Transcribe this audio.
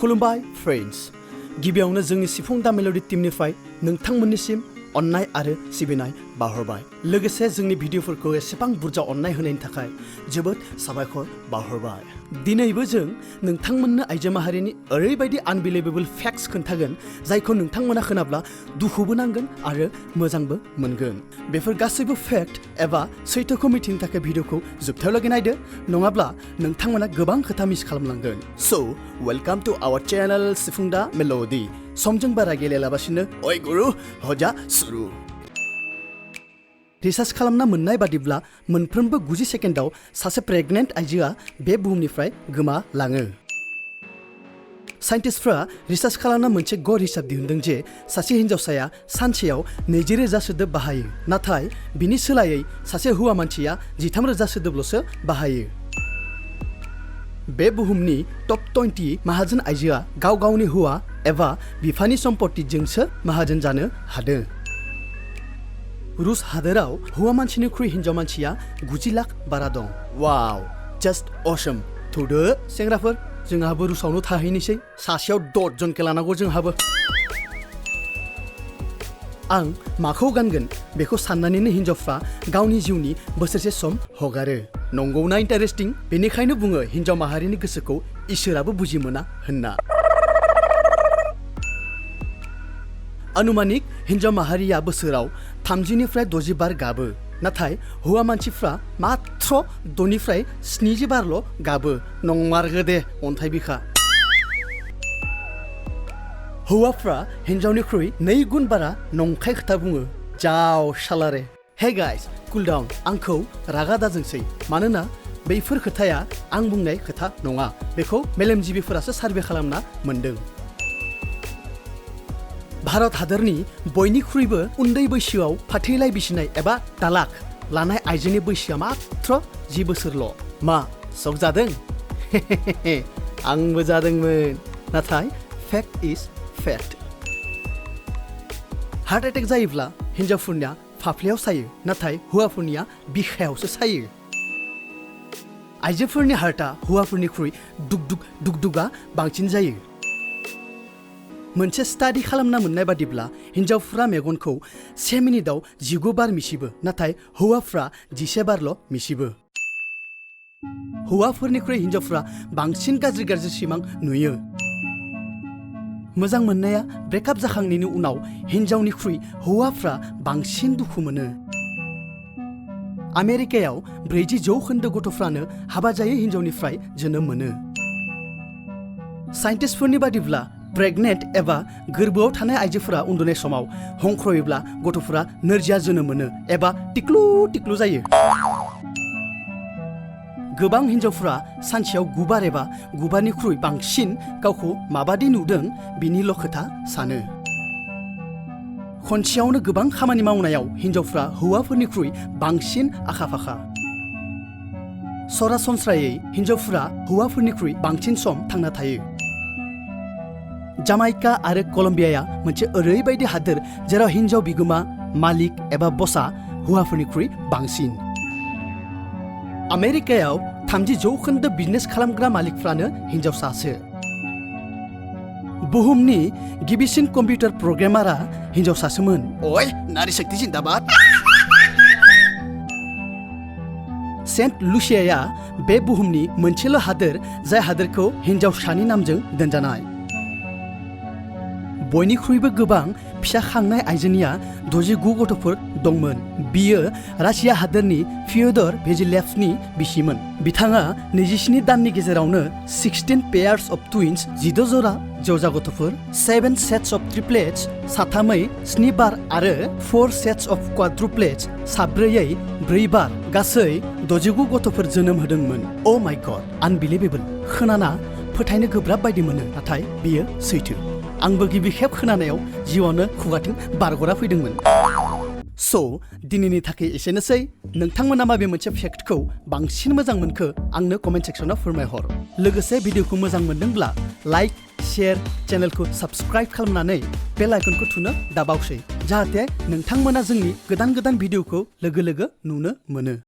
खुलुमबाय फ्रेन्ड्स गिबियावनो जोंनि सिफुं दा मेल'डि टीमनिफ्राय नोंथांमोननिसिम अननाय आरो सिबिनाय बावहरबाय लोगोसे जोंनि भिडिअफोरखौ एसेबां बुरजा अननाय होनायनि थाखाय जोबोद साबायखर बावहरबाय दिनैबो जों नोंथांमोननो आइजो माहारिनि ओरैबायदि आनबिलिभेबल फेक्ट्स खोन्थागोन जायखौ नोंथांमोना खोनाब्ला दुखुबो नांगोन आरो मोजांबो मोनगोन बेफोर गासैबो फेक्ट एबा सैथोखौ मिथिनो थाखाय भिडिअखौ जोबथायावलागै नायदो नङाब्ला नोंथांमोना गोबां खोथा मिस खालामलांगोन सो वेलकाम टु आवर चेनेल सिफुं दा मेल'डि समजों बारा गेलेलाबासिनो ओइ गुरु हजा सुरु रिसार्च खालामना मोननाय बादिब्ला मोनफ्रोमबो 90 सेकेन्डआव सासे प्रेगनेन्ट आइजोआ बे बुहुमनिफ्राय गोमालाङो साइन्टिस्टफ्रा रिसार्च खालामना मोनसे गड़ हिसाब दिहुनदों जे सासे हिन्जावसाया सानसेयाव 20,000 सोदोब बाहायो नाथाय बिनि सोलायै सासे हौवा मानसिया 13,000 सोदोबल'सो बाहायो बे बुहुमनि टप 20 माहाजोन आइजोआ गाव गावनि हौवा एबा बिफानि सम्पत्तिजोंसो माहाजोन जानो हादों रुस हादोराव हौवा मानसिनिख्रुइ हिन्जाव मानसिया 90 लाख बारा दं वाव जस्ट असम थौदो सेंग्राफोर जोंहाबो रुसावनो थाहैनोसै सासेयाव 10 जन लानांगौ जोंहाबो आं माखौ गानगोन बेखौ साननानैनो हिन्जावफ्रा गावनि जिउनि बोसोरसे सम हगारो नंगौना इन्टारेस्टिं बेनिखायनो बुङो हिन्जाव माहारिनि गोसोखौ इसोराबो बुजि मोना होनना अनुमानिक हिन्जाव माहारिया बोसोराव 30 निफ्राय 60 बार गाबो नाथाय हौवा मानसिफ्रा मात्र 6 निफ्राय 70 बारल' गाबो नंमारगो दे अन्थाइ बिखा हौवाफ्रा हिन्जावनिख्रुइ 2 गुन बारा नंखाय खोथा बुङो जाव सालारे हे गाइस कुल डाउन आंखौ रागा दाजोंसै मानोना बैफोर खोथाया आं बुंनाय खोथा नङा बेखौ मेलेमजिबिफोरासो सार्भे खालामना मोनदों भारत हादरनि बयनिख्रुइबो उन्दै बैसोआव फाथैलाइ बिसिनाय एबा तालाक लानाय आइजोनि बैसोआ मात्र 10 बोसोरल' मा शक जादों आंबो जादोंमोन नाथाय फेक्ट इज फेक्ट हार्ट एटेक जायोब्ला हिन्जावफोरनिया फाफ्लियाव सायो नाथाय हौवाफोरनिया बिखायावसो सायो आइजोफोरनि हार्टआ हौवाफोरनिख्रुइ दुगदुगा बांसिन जायो मोनसे स्टाडि खालामना मोननाय बादिब्ला हिन्जावफ्रा मेगनखौ 1 मिनिटाव 19 बार मिसिबो नाथाय हौवाफ्रा 11 बारल' मिसिबो हौवाफोरनिख्रुइ हिन्जावफ्रा बांसिन गाज्रि सिमां नुयो मोजां मोननाया ब्रेकआप जाखांनायनि उनाव हिन्जावनिख्रुइ हौवाफ्रा बांसिन दुखु मोनो आमेरिकायाव 40% गथ'फ्रानो हाबा जायै हिन्जावनिफ्राय जोनोम मोनो साइन्टिस्टफोरनि बादिब्ला प्रेगनेन्ट एबा गोरबोआव थानाय आइजोफोरा उन्दुनाय समाव हंख्रयोब्ला गथ'फोरा नोरजिया जोनोम मोनो एबा टिक्लु जायो गोबां हिन्जावफ्रा सानसेयाव 9 बार एबा 9 बारनिख्रुइ बांसिन गावखौ माबादि नुदों बिनिल' खोथा सानो खनसेयावनो गोबां खामानि मावनायाव हिन्जावफ्रा हौवाफोरनिख्रुइ बांसिन आखा फाखा सरासनस्रायै हिन्जावफ्रा हौवाफोरनिख्रुइ बांसिन सम थांना थायो जामाइका आरो कलम्बियाया मोनसे ओरैबायदि हादोर जेराव हिन्जाव बिगोमा मालिक एबा बसआ हौवाफोरनिख्रुइ बांसिन आमेरिकायाव 30% बिजनेस खालामग्रा मालिकफ्रानो हिन्जावसासो बुहुमनि गिबिसिन कम्पिउटार प्रग्रामारा हिन्जावसासोमोन ओइ नारी शक्ति जिन्दाबाद सेन्ट लुसियाया बे बुहुमनि मोनसेल' हादोर जाय हादोरखौ हिन्जावसानि नामजों दोनजानाय बयनिख्रुइबो गोबां फिसा खांनाय आइजोनिया 69 गथ'फोर दंमोन बियो रासिया हादोरनि फियोदर भेजिलेभ्सनि बिसिमोन बिथाङा 27 दाननि गेजेरावनो 16 पेयार्स अफ ट्विन्स 16 जरा जेवजा गथ'फोर 7 सेट्स अफ ट्रिप्लेट्स साथामै 7 बार आरो 4 सेट्स अफ क्वाड्रुप्लेट्स साब्रैयै 4 बार गासै 69 गथ'फोर जोनोम होदोंमोन अ माय गड आनबिलिभेबल खोनाना फोथायनो गोब्राब बायदि मोनो नाथाय बियो सैथो आंबो गिबि खेब खोनानायाव जिउआवनो खुगाथिं बारगरा फैदोंमोन सो दिनैनि थाखाय एसेनोसै नोंथांमोना माबे मोनसे फेक्टखौ बांसिन मोजां मोनखो आंनो कमेन्ट सेक्सनाव फोरमायहर लोगोसे भिडिअखौ मोजां मोनदोंब्ला लाइक शेयार चेनेलखौ साबस्क्राइब खालामनानै बेल आइकनखौ थुनो दाबावसै जाहाथे नोंथांमोना जोंनि गोदान भिडिअखौ लोगो नुनो मोनो